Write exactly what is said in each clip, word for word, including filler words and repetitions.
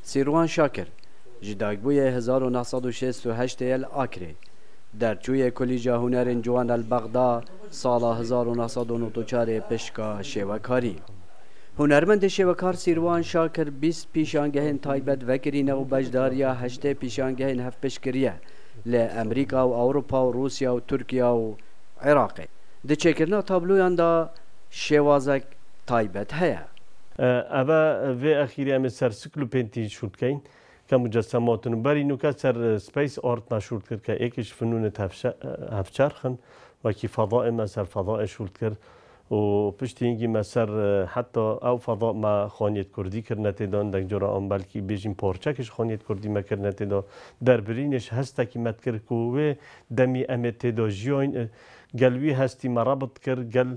Sîrwan Şakir ji dagbûyê hezar û neh sed û şêst û heştê ye li Akrê. Derçûyê Kulîca Hunerên Ciwan el Bexda sala hezar û neh sed û nod û çarê pişka şêwekarî. Hunermendê şêwekar Sîrwan Şakir bîst pîşangehên taybet vekirîne û beşdariya heştê pîşangehên hevpişt kiriye li Amerîka û Ewropa û Rûsya û Tirkiya û Iraqê. Di çêkirina tabloyan de şêwazek taybet heye. Eve vê exîrê em ê ser Cyclopentî şûl dikeyn. Ke mucessematên û berî nûke ser, e, space art me şûl dikir, ke êkê ji finûnê hevçerx in, wekî fedayê me ser fedayê şûl dikir. Û piştî hingî me ser, e, heta ew feda me xaniyêt kurdî kirine tê de, hindek cara an belkî bêjîn parçekê ji xaniyêt kurdî me kirine tê de. Derbirînê ji hestekî me dikir ku wê demî em ê tê de jiyayn, e, gel wî hestî me rebit dikir, gel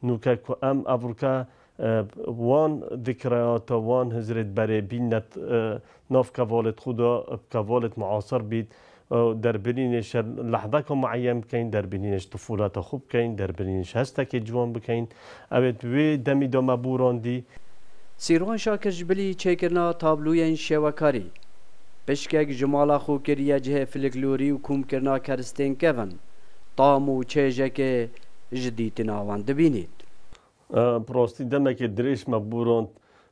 nûke ku em evrûke, e, wan dikreyata wan hizrê berê bîne, e, nav kevalêt xwe de, bi kevalêt muasir bît, e, derbirînê ji lehzeka mueyen bikeyn, derbirînê ji tifûleta xwe bikeyn, derbirînê ji hestekê ciwan bikeyn. Ew ê di wê demî de me borandî. Sîrwan Şakir ji bilî çêkirina tabloyên şêwekarî, pişkek ji mala xwe kiriye cihê filiklorî û komkirina keristên kevin, tam û çêjekê ji dîtina wan dibînît. E, bi rastî demekê dirêj me borand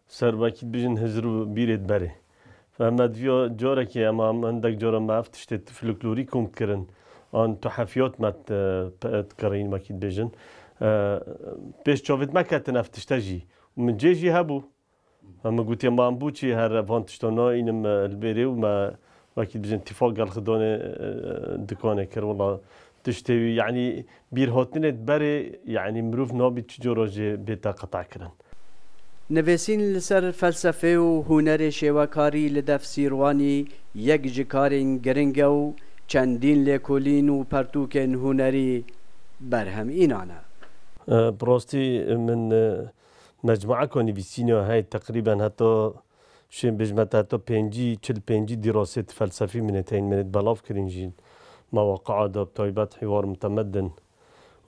ser wekî dibêjin hizir û bîrê di berê. Em me diviya carekê em, em hindek cara me ev tiştê filiklorî kom dikirin. An tuhefiyat me di, pe-, dikirîn wekî dibêjin. E, pêş çavêt me ketin ev tişte jî. Û min cê jî hebû. Em min gotiye, ma em bo çi her van tişta nayînim, e, li bêrê û me wekî dibêjin tîfa gel xidanê, e, dikanê kir. Wela tiştê wî, yanî bîrhatinê di berê, yanî mirov nabî çi cora jê bête qetekirin. Nivîsîn li ser felsefê û hunerê şêwekarî li def Sîrwanî yek ji karên giring e û çendîn lêkolîn û pertûkên hunerî berhem înan e. E, bi rastî min, e, mecmueka nivîsîna heye teqrîben heta şên bêjme te heta pêncî, çil pêncî dîrasêt felsefî min ê teyn, min ê belav kirîn jî mewaqi'a de, bi taybet Hiwar Mutemedin.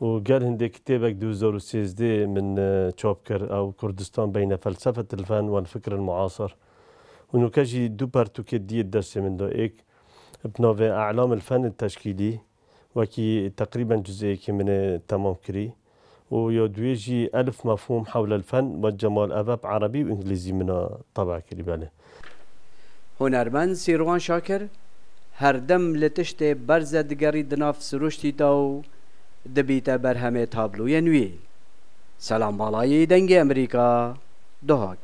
Û gel hindê kitêbek du hezar û sêzdeh min, e, çap kir, ew Kurdistan beyne felsefe til fen wel fikr el muasir. Û nûke jî du pertûkê diyê destê min de, êk bi navê E'lam el Fen el Teşkîlî, wekî teqrîben cuzê yekê min ê temam kirî. Û ya duyê jî Elf Mefhûm Hewlel Fen we Cemal, eve bi erebî û îngilîzî min a teba kirî, belê. Hunermend Sîrwan Şakir her dem li tiştê berze digerî di nav siruştî de û dibîte berhemê tabloyên wî. Selam Balayî, Dengê Emerîka, Duhok.